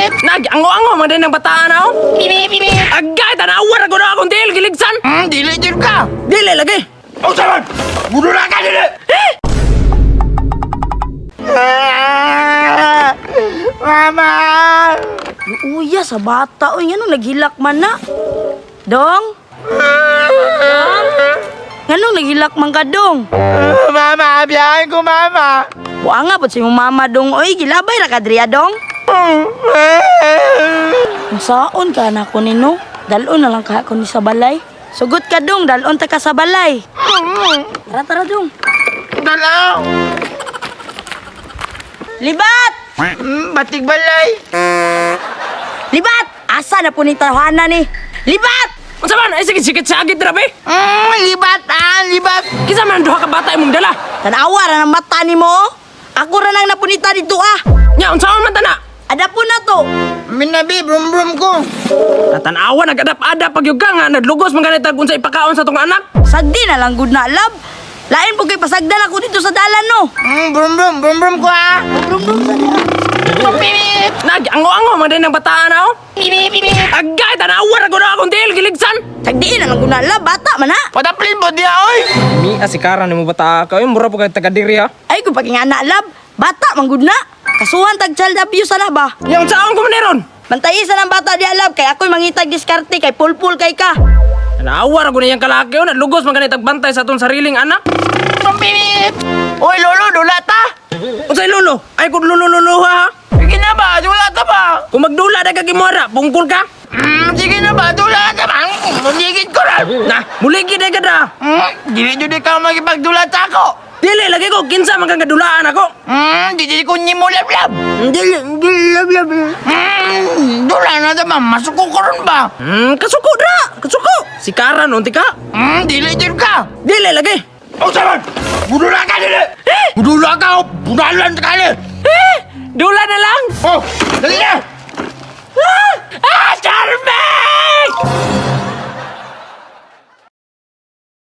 Nag ango-ango man din ang bataan ako. Agay tanawa ra gud akong tiil giligsan. Dili jud ka. Dili lagi. Unsa man? Budula ka dili. Ah! Mama! Uya sa bata oy, nganong naghilak man na? Dong? Dong? Nganong naghilak man ka, dong? Mama, abiyahin ko, mama. Buanga po si imong mama, dong oy, gilabay ra ka diriya, dong. Unsaon ka na ko nino? Dalon na lang ka ko ni sa balay. Sugot ka, dong, dalon ta ka sa balay. Tara, tara, dong. Dalaw! Libat! Batig balay. Libat! Asa na po ni tahanan ni? Libat! Unsa man? Ay sige sikit sagit ra be. Libat ah, libat. Kinsa man duha ka bata imong dala? Tanawa ra ng mata nimo oh. Ako ra nang napunita dito ah. Nya unsaon man tana? Ada po na to. Minabi, brum brum ko. Natanawa nagadap-adap pag ka nga naglugos man ganit unsa ipakaon sa tong anak. Sagdi na lang gud na love. Lain po kay pasagdan ako dito sa dalan no. Brum brum, brum brum ko ah. Brum brum sa dalan. Nag ango-ango man din ang bataan ako. Agay tanawa ra gud akong tiil giligsan. Sagdi na lang gud na love bata man ha. Padaplin mo diya, oy. Mi asikara nimo bata ka, mura po kay taga diri ha. Ay kung paging anak love, bata man gud na. Kasuhan tag child abuse na ba? Nya unsaon ko man ron? Bantayi sa ng bata diya love kay ako'y mangitag diskarte kay pulpul kay ka. Tanawa ra gud niyang kalaki oh, naglugos man ganit bantay sa atong sariling anak. Pampilit. Oy, lolo, dula ta. Unsay lolo? Ay kung lolo lolo ha. Sige na ba, dula ta ba? Kung magdula na ka gimora, bungkol ka. Sige na ba, dula ta ba? Muligid ko ra. Na, muligi na ka da. Dili jud ka magipagdula ta ako. Dili lagi ko kinsa man kang kadulaan ako. Dili ko nimo lablab. Dili, dili lab lab. Dula na ta ba? Masuko ko ron ba? Kasuko dra, kasuko. Si Karan unti ka. Dili jud ka. Dili lagi. Unsa man? Budula ka dili. Budula ka, budalan ka dili. Eh, dula na lang. Oh, dali na.